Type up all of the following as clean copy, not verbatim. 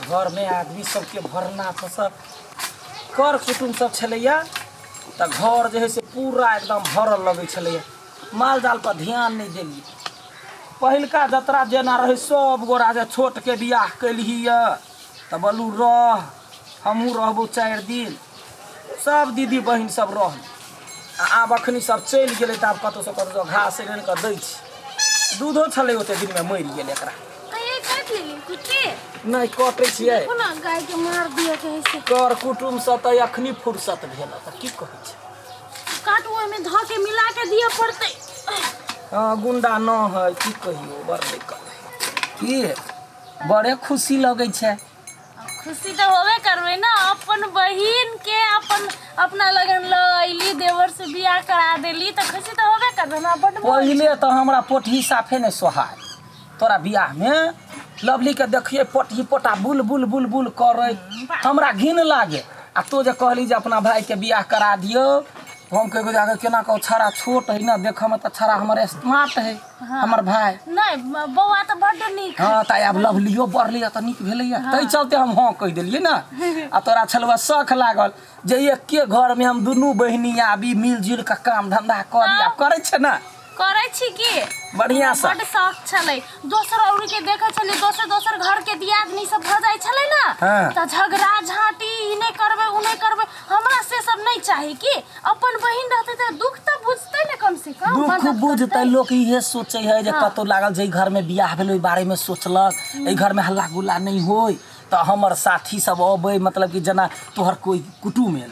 घरमे आदमी सबके भरना सब कर कुटुम्ब सब छलैया तऽ घर जे है से पूरा एकदम भरल लगै छलैया। माल जाल पर ध्यान नहि देलियै। पहिलका जतरा जेना रहै सब गोरा जे छोटके बियाह केलही यऽ तऽ बोलू रह हमहूँ रहबौ 4 दिन, सब दीदी बहिन सब रहल। आ आब अखनी सब चलि गेलै तऽ आब कतहुसँ कतहुसँ घास आनि कऽ दै छी। दूधो छलै ओते दिनमे मरि गेल एकरा। कहियो काटि लेली कुत्ते? नहि कटै छियै। देखो ना गाय के मार दिया के है से। कर कुटुम्बसँ तऽ अखनी फुर्सत भेल तऽ की कहै छै। काटू ओहिमे धऽ के मिला के दिअ पड़तै। हँ गुंडा न है की कहियो बड़ दिक्कत है। की बड़े खुशी लगै छै। खुशी तऽ होबे करबै ना, अपन बहिन के अपन अपना लगन ल अयली, देवर से बियाह करा देली तऽ खुशी तऽ होबे करबै। हमरा बड्ड मोन पहिले तऽ हमरा पोटही साफे नहि सोहाय। तोरा बियाह में लवली के देखिए पोटही पोटा बुल बुल बुल बुल करे, हमरा घिन लागे। आ तो जे कहली जे अपना भाई के बियाह करा दियो, हम कहियो जाके केना कहू छड़ा छोट है ना, देखे में तऽ छड़ा हमर स्मार्ट है। हाँ। हमर भाई नहीं बौआ तऽ बड्ड नीक है। हाँ तऽ आब लवलियो बढ़ली तऽ नीक भेलैया, ताहि चलते हम हाँ कहि देलियै ना। आ तोरा छलुआ शख लागल जे एके घर में हम दुनू बहिनी आबी मिलजुल के काम धंधा करी। आब करै छै ना? करै छी की बढ़िया से। बड्ड शौक छलै। दोसर औरी के देखै छलियै, दोसर दोसर घर के दियादनी सब भऽ जाइ छलै ना। हाँ। तऽ झगड़ा झाँटी ई नहि करबै ओ नहि करबै, हमरा से सब नहि चाही। कि अपन बहिन रहतै तऽ दुख तऽ बुझतै ने कम से कम, दुख मदद बुझतै। करतै। लोक इहे सोचै है जे हाँ। कतौ लागल जे घर में बियाह भेल ओहि बारे में सोचलक, एहि घर में हल्ला गुल्ला नहि होय तऽ हमर साथी सब अबै, मतलब कि जेना तोहर कोई कुटुम एल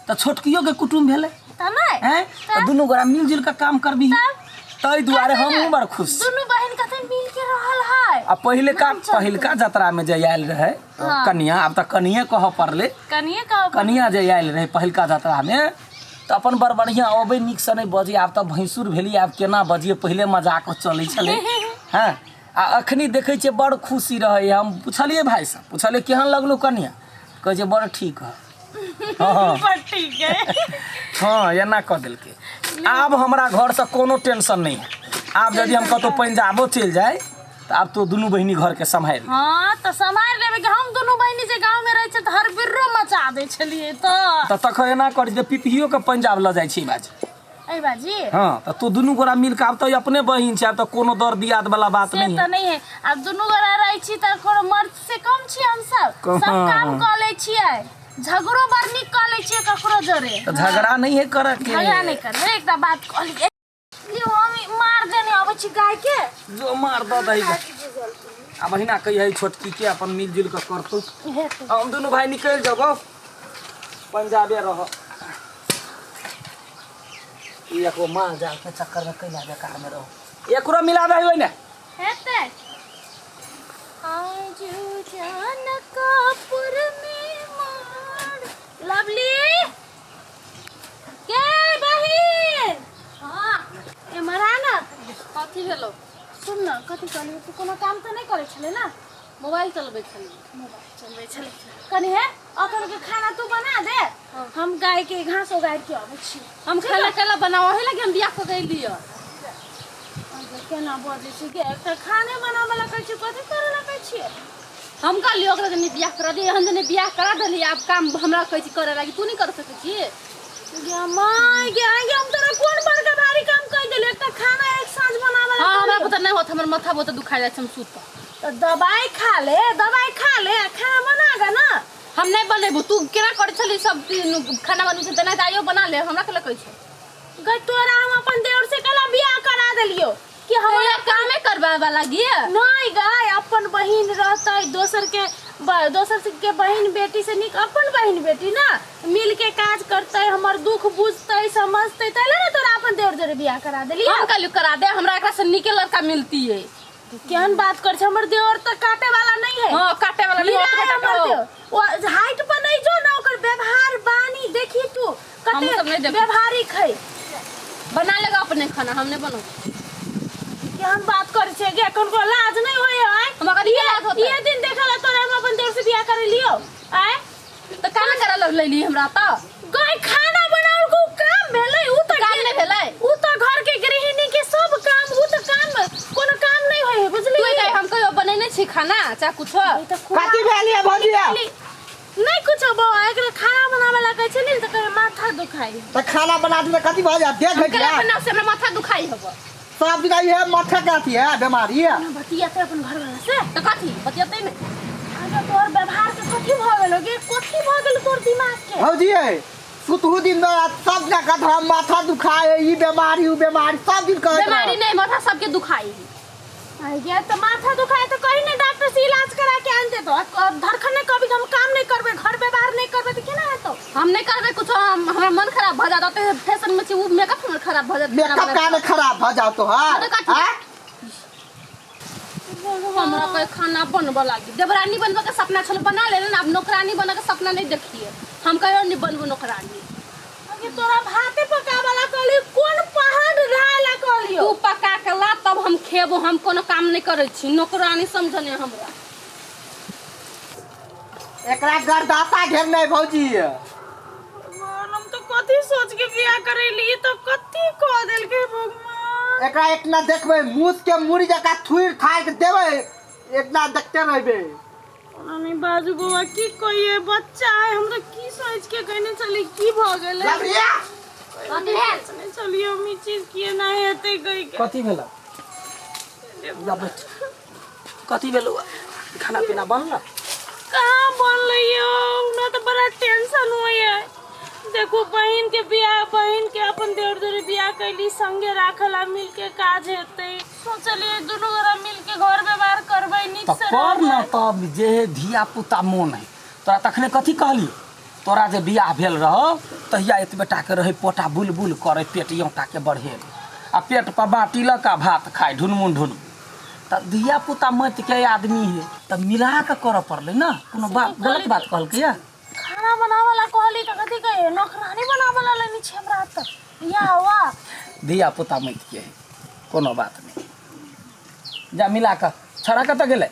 तऽ छोटकियो के कुटुम भेलै तऽ नहि हैं, तऽ दुनू गोरा मिलजुल के काम करबी, ताहि दुआरे हमहूँ बड़ खुश छी। दुनू बहिन कते मिल के रहल है। आ पहिलका नाम चलतै। पहिलका जतरा में जे आयल रहै हाँ। कनिया, आब तऽ कनिये कहऽ पड़लै, कनिये कहऽ पड़लै। कनिया जे आयल रहै पहिलका जतरा में तऽ अपन बड़ बढ़िआँ अबै, नीकसँ नहि बजै। आब तऽ भैंसुर भेली, आब केना बजियै, पहिले मजाक चलै छलै। हँ आ अखनी देखै छियै बड़ खुशी रहै। हम पुछलियै भाइसँ, पुछलियै केहन लगलौ कनिया, कहै छै बड़ ठीक है। हँ बड़ ठीक है। हँ एना कऽ देलकै। आब हमरा घरसँ कोनो टेंशन नहि है। आब यदि हम कतहु पंजाबो चलि जाय तऽ आब तो दुनू बहिनी घरके सम्हारि ले। हाँ तऽ सम्हारि लेबै कि हम दुनू बहिनी जे गाँवमे रहै छै तऽ हर बिर्रो मचा दै छलियै। तऽ तऽ तखन एना करी जे पिपहियोके पंजाब लऽ जाइ छी बाजी। अय बाजी। हाँ तऽ तू दुनू गोरा मिल के आब तऽ अपने बहिन छै, आब तऽ कोनो दर दियाद वाला बात से नहीं तऽ है। नहीं है। आब दुनू गोरा रहै छी तऽ कोनो मर्द से कम छी हम सब? सब काम कऽ लै छियै, झगड़ो बड़ नीक कऽ लै छियै ककरो जोरे। तऽ झगड़ा नहीं है करऽ के। झगड़ा नहीं करबै। एकटा बात कहलियै, लियौ हम मार देने अबै छी गाय के। जो मार दऽ दही। आ बहिना कहिए छोटकी के अपन मिलजुल के करतौ। हेतै। हम दुनू भाई निकलि जेबौ, पंजाबे रह। ई एको माल जाल के चक्कर में कैला बेकार में रहो। एकरो मिला दही ओइने। हेतै। आजू जनकपुर में मार लवली के बहिन। हाँ एम्हर आ ना। कथी भेलो? सुन ना, कथी कहलियै, तू कोनो काम तऽ नहि करै छलै ना? मोबाइल चलबै छलियै। मोबाइल चलबै छलै। कनी हे अखन के खाना तू बना दे, हम गाय के घास उगाड़ के अबै छी। हम खाना केला बनाओ है लगे हम बियाह कऽ गेली। केना बजै छी गे, एकटा खाने बनाबऽ लए कहै छी, कथी करऽ लए कहै छियै? हम कहलियै ओकरा जनी बियाह करा दियै, एहन जनी बियाह करा देली, आब काम हमरा कहै छी करे लागी, तू नहीं कर सकै छी? गे माय गे, आइ गे हम तोरा कोन बड़का भारी काम कहि देलियै? एकटा खाना एक साँझ बनाबऽ लए हाँ हमरा कहलियै। पता नहीं होत, हमर माथा बहुत दुखा जाइ छै, हम सुतब। तऽ दवाई खा ले, दवाई खा ले आ खाना बना गे ना। हम नहीं बनेबो। तू केना करै छली सब दिन खाना बनबै छली, तऽ आइयो बना ले, हमरा केला कहै छै? गै तोरा हम अपन देवर से कला बियाह करा देलियो कि हमरा कामे करबाबे लागी? नहीं गै, अपन बहिन रहतै दोसर के दोसर के बहिन बेटी से नीक अपन बहिन बेटी ना, मिल के काज करतै, हमर दुख बुझतै समझतै, तै ले ना तोरा अपन देवर जोरे बियाह करा देलियो। हम कहलियो करा दे, हमरा एकरा से नीके लड़का मिलती है। केहन बात कर छै, हमर देवर तऽ काटे वाला नहीं है। हाँ काटे वाला नहीं, हीरा है ओतबे हमर टाका हो। देवर। ओ हाइट पर नहीं जो ना, ओकर व्यवहार बानी देखी तू हमहूँ कते सब नहीं देखै। व्यवहारिक है। बना लेगा अपने खाना, हम नहीं बनाऊ। केहन बात करै छै गे, कनको लाज नहीं होय है? हमरा कथी के लाज होतै? ये दिन देखल तोरा हम अपन देवर से बियाह करे लियो आय? तऽ काहे करे लगलैली हमरा तऽ? गई खाना बनाउल को काम भेलै? उ तऽ काम नहि भेलै? उ तऽ घर के गृहिणी के सब काम, उ तऽ काम कोनो काम नहीं होय है, बुझली? तू गई हम कहियो बनेने छी खाना चाहे कुछो। ई तऽ खुआ कथी भेल ये भौजी? नहीं कुछो बौआ, एकरा खाना बनावे ला कहै छै ने तऽ कहै माथा दुखाइ। तऽ खाना बना दी तऽ कथी भऽ जायत? देख हम केला घटिया बनाओ से हमरा माथा दुखाई हब। सब दिन इहे माथा के अथी है बीमारी है। बतियाते अपन घर वाला से। तऽ कथी बतियतै नहि? अरे तोहर व्यवहार के कथी भऽ गेलो गे? कथी भऽ गेल तोहर दिमाग के? भौजी सुतहु दिन रात सब दिन कहत हमरा माथा दुखाए है, ई बीमारी ऊ बीमारी सब दिन कहत बीमारी रहत। नहीं, माथा सबके दुखाई। आई गया तो माथा दुखाए तो कहीं नहीं डॉक्टर से इलाज करा के आन दे तो धरखन नहीं कभी हम काम नहीं करबे, घर व्यवहार नहीं करबे तो केना हेतौ? हम नहीं करबे कुछो, हमरा मन खराब भ जात, ओते फैशन में छी उ मेकअप हमर खराब भ जात। मेकअप काहे खराब भ जाओ तो? हाँ तो कथी? हाँ? हमरा कोई खाना बनबऽ लागी। देवरानी बनबऽ के सपना छल, बना लेले ना, अब नौकरानी बनऽ के सपना नहीं देखिए। हम कहियो नहीं बनबो नौकरानी। अगे तोरा भाते पकावला कहली कोन पहाड़ ढाला कहलियो? तू पका के ला तब हम खेबो, हम कोनो काम नहीं करै छी, नौकरानी समझने हमरा। एकरा गरदासा घेरने भौजी। भगवान, हम तो कथी सोच के बियाह करेली, तो कथी कह देलके भगवान। एकरा एकना देखबै मूस के मुड़ी जकाँ थुइर थार के देबै, एकना देखते रहबै। ओना नहीं बाजू बौआ, की कहिए बच्चा है, हम तो की सोच के कहने चली की भ गेलै। लवरिया कथी भेल? नहीं चलिए हम ई चीज किए ना हेतै कहि के। कथी भेल? जा बैठ। कथी भेल? खाना पीना बनल? कहाँ बनलै यौ, हमरा तऽ बड़ा टेंशन होइए। देखू बहिन के बियाह, बहिन के अपन देवर देवरी बियाह कैली संगे राखल आ मिल के काज हेतै, सोचलियै दुनू गोरा मिल के घर व्यवहार करबै नीक तऽ से कर न रहबै। तब जे धिया पुता मोन है। तोरा तखने कथी कहलियौ? तोरा जे बियाह भेल रहो तहिया एतबे टाके रहै, पोटा बुलबुल करै, पेट यौटाके बढ़ेल आ पेट पर बाटी लऽ कऽ भात खाय ढुनमुन ढुनमुन। तऽ धिया पुता मतिके आदमी है तऽ मिला कऽ करऽ पड़लै ने। कोनो बात गलत बात कहलकै? खाना बनावे ला कहली तऽ कथी कहिए, नौकरानी बनावे ला लेने छी हमरा तऽ या वाह। धिया पुता मतिके है, कोनो बात नहि, जा मिला कऽ। छड़ा कतऽ गेलै?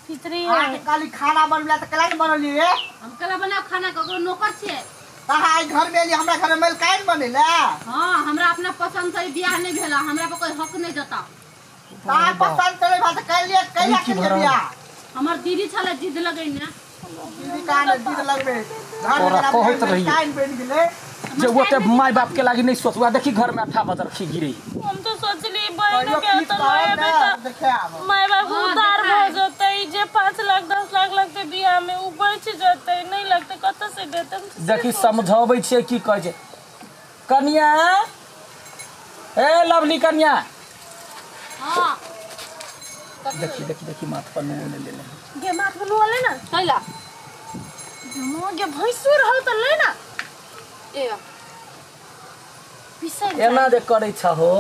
फितरी। अहाँके कहली खाना बनबै तऽ केला नहि बनलियै? हम केला बनाउ खाना? ककरो नौकर छियै? अहाँ आइ घर में एली, हमरा घर में मैल काहे ने बनेला? हाँ, हमरा अपना पसंद से बियाह नहीं भेला, हमरा पर कोई हक नहीं जता। अहाँ पसंद चले भात कैलिए कैला की के भरल? बियाह हमर दीदी छले जिद लगैने। दीदी काहे ने जिद लगबे घर में? तोरा कहैत रहियै। काहे ने बनि गेलै जे ओते माय बाप के लागी नहीं सोचुआ, देखी घर में अठा बदर खी गिरे। हम तो सोचली बहन कहियो के की तो कहब लएबे ने तऽ देखे आब। माय बाप हाँ, उधार देखाय। भऽ जतै, जे 5 लाख 10 लाख लगतै बियाह में उ बचि जतै, नहीं लगतै कतऽ से देतै? हम तऽ से देखी समझाबै छियै की कहै छै कनिया। ए लवली कनिया। हाँ। देखी देखी देखी, माथ पर नुओ नहीं लेने। गे माथ पर नुआ ले ना। कैला? माँ गे, भैंसुर हौ तऽ ले ना। ए बिसरि एना जे करै छहो,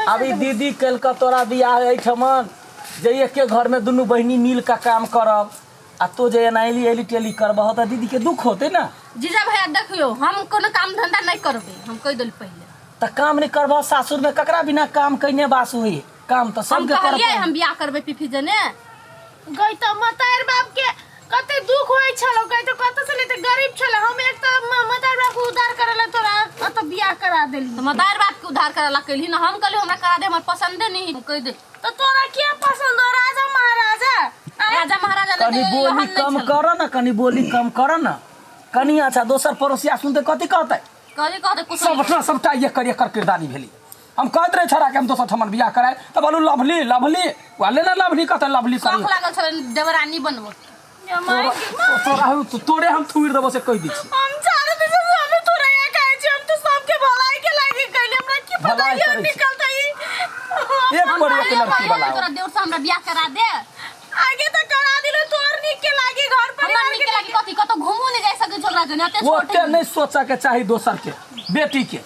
अभी दीदी केलक तोरा बियाह एहिठमन जे एके घरमे दुनू बहिनी मिल कऽ काम करब, आ तो जे एना एली एली टेली करबह तऽ दीदीके दुख होतै ने। जीजा भैया देखियो, हम कोनो काम धंधा नहीं करबे, हम कह देली पहले। तऽ काम नहि करबह सासुरमे ककरा बिना काम कैने बास होई? काम तऽ हम सबके करऽ कहलिए पड़ै। हम बियाह करबे पीफी जने। गई तऽ मतार बाप के कते दुख होइ छलो, गई तऽ कतऽ से लेते, गरीब छलो हम। एक तऽ मतार बाप के उधार करे ला तोरा अत बियाह करा देली। तो मतार बाप के उधार करे ला कैली ना, हम कहली हमरा करा दे, हमर पसंदे नहीं, हम कह दे। तऽ तोरा किया पसंद हो राजा महाराजा? राजा महाराजा नहीं। कनी तो बोली एहन नहीं कम छलो। कर न, कनी बोली कम कर न कनी। अच्छा दोसर पड़ोसिया सुनते कथी कहतै? कहली कहते कुछ सबटा सबटा एकर एकर किरदानी भेली। हम कहैत रहे छोड़ा के हम दोसर ठमन बियाह कराय तऽ बोलू लवली लवली वाले ना लवली कहते लवली शौक करी। लागल छलै देवरानी बनबो। माय के माय। तोरा तोरे हम थुइर देबो से कहि दै छी। हम चारो दिन से हमें तोरा यहाँ खाइ छी, हम तो सबके भलाई के लागी कैली, हमरा की पता भलाई ये करै छी। निकलतै। एक पर एक लड़की वाला तोरा देवर से हमरा बियाह करा दे। आगे तो करा दिलो, तोर नीक के लागी घर हमरा परिवार नीक के। लागी कथी? कतौ घूमो नहीं जा सकै छोकरा जने एते छोट। ओते नहीं सोचऽ के चाही दोसर के बेटी के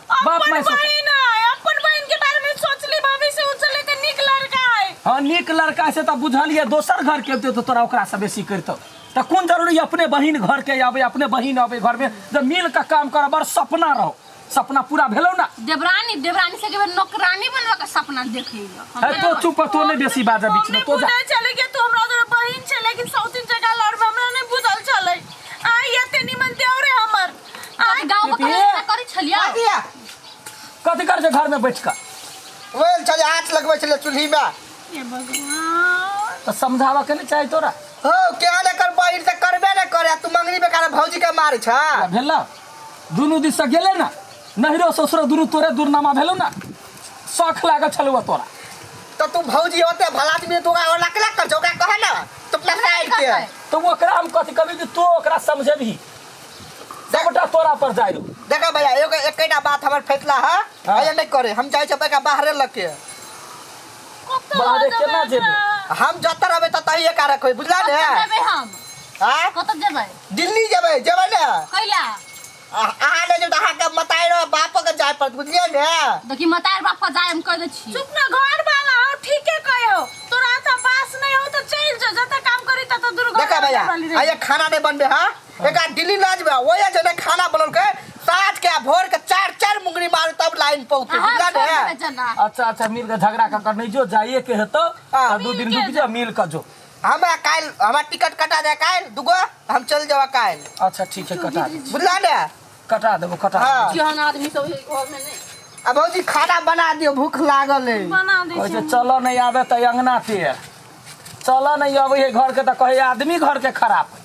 बाप अपन माय सोच। बहिन है, अपन बहिन के बारे में सोचली भविष्य उजले ते नीक लड़का है। हाँ नीक लड़का से तऽ बुझलियै, दोसर घर के अबितै तऽ तोरा ओकरा से बेसी करितौ तऽ कोन जरूरी अपने बहिन घर के आबै, अपने बहिन अबै घरमे जब मिल कऽ काम करऽ बड़ सपना रहो, सपना पूरा भेलौ ना। देवरानी देवरानी से के बेर नौकरानी बनवा के सपना देखैया। है तो चुप, तो नहीं बेसी बाजा बीच में तो जा। बुझल छलै कि तू हमरा तोरा बहिन छै, लेकिन सौतीन जगह लड़बे हमरा नहीं बुझल छलै। आ एते निमन देवरे हमर आ गांव में दीदी। करै छलियै। कथी है? कथी कर छै घर में बैठ कऽ? ओहि छलै आँच लगबै छलै चूल्ही में। हे भगवान। तऽ समझाबऽ के नहि चाही तोरा। हो केहन एकर बहिन से करबे ने करे, तू मंगनी बेकार भौजी के मारै छ। भेल ना, दुनू दिस से गेलै ना, नहिरो ससुरो दुनू तोरे दुर्नामा भेलौ ना। शौख लागल छलौ तोरा। तो तू भौजी होते भला आदमी, तू ओकरा लक लक कर छौ, ओकरा कह ना तू अपना साइड के। तऽ ओकरा हम कथी कहबी कि तू ओकरा समझेबही, सबटा तोरा पर जाइ रहो। देखा भैया, एगो एकेटा बात हमर फैसला है। हाँ। भैया नहीं करे, हम जाइ छै बाहरे लके। कतऽ बाहरे लऽ केना जेबै जेबै? एकरा? हम जतऽ रहबै ततऽ ही एका रखबै, बुझला ने? कतऽ जेबै हम? हाँ? कतऽ जेबै? दिल्ली जेबै, जेबै ने? कैला? अहाँ नहि जेबै तऽ अहाँके मताइ रह बाप के जाय पड़त, बुझलियै ने? देखी मतार बाप पर जाय हम कह दै छी। चुप ना घर वाला हो, ठीके कहो, तोरा तऽ बास नहीं हो तऽ चलि जो, जतऽ काम करी ततऽ दूर घर देखा भैया, वाली रही। आइए खाना नहीं बनबे। हाँ, एक दिल्ली लऽ जेबै, ओहे जे नहि खाना बनलकै, साँझ के आ भोर के चार चार मुंगरी मारू तब लाइन पौते। हम बुझला छोड़ ने? देबै जना। अच्छा अच्छा, मिल के झगड़ा कर कर नहीं जो, जाइए के हेतौ। हाँ। तऽ 2 दिन रुक जा, मिल के जो। हमरा काल्हि हमरा टिकट कटा दे काल्हि दूगो, हम चल जेबै काल्हि। अच्छा ठीक है, कटा दे। बुझला ने? कटा देबो, कटा हाँ। देबो। केहन आदमी सब है घर में नहीं। आ भौजी, खाना बना दियौ, भूख लागल है। बना दै कहै छी। छै चलऽ नहि आबे तऽ अङ्गना टेढ़, चलऽ नहि अबै है घरके तऽ कहै आदमी घरके खराब है।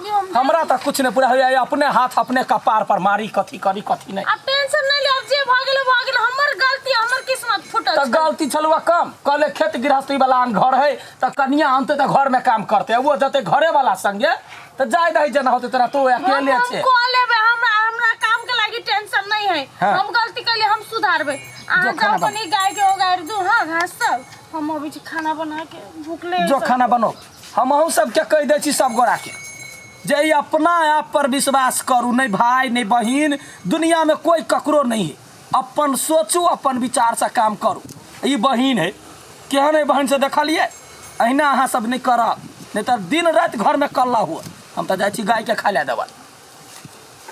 लियौ, हम हमरा तऽ कुछ नहि पूरा होइए, अपने हाथ अपने कपार पर मारी, कथी करी कथी नहि। आब टेंशन नहीं ले, अब जे भऽ गेलै भऽ गेलै, हमर गलती, हमर किस्मत फूटल तऽ छै। गलती छलुआ कम कहले खेत गृहस्थी वाला आन घर है तऽ कनिया आनते तऽ घरमे काम करते, वो जते घरे वाला संगे तऽ जाय दही, जेना होते तोरा, तू अकेले हम छे। कऽ लेबै, हमरा हमरा काम के लागी टेंशन नहीं है। हाँ। हम गलती कैले, हम सुधारबै। अहाँ जो खाना जाओ, कनी गाय के ओगारि दू। हाँ, घास सब। हम अबै छी खाना बना के, भूख ले। जो खाना बनो। हमहूँ सबके कहि दै छी सब गोराके जे ई अपना आप पर विश्वास करू, नहि भाय नहि बहिन, दुनियामे कोइ ककरो नहि है। अपन सोचू, अपन विचारसँ काम करू। ई बहिन है, केहन है बहिन से देखलियै? अहिना अहाँ सब नहि करब, नहि तऽ दिन राति घरमे कल्ला हुअ। हम तऽ जाइ छी गायके खाय लए देबै।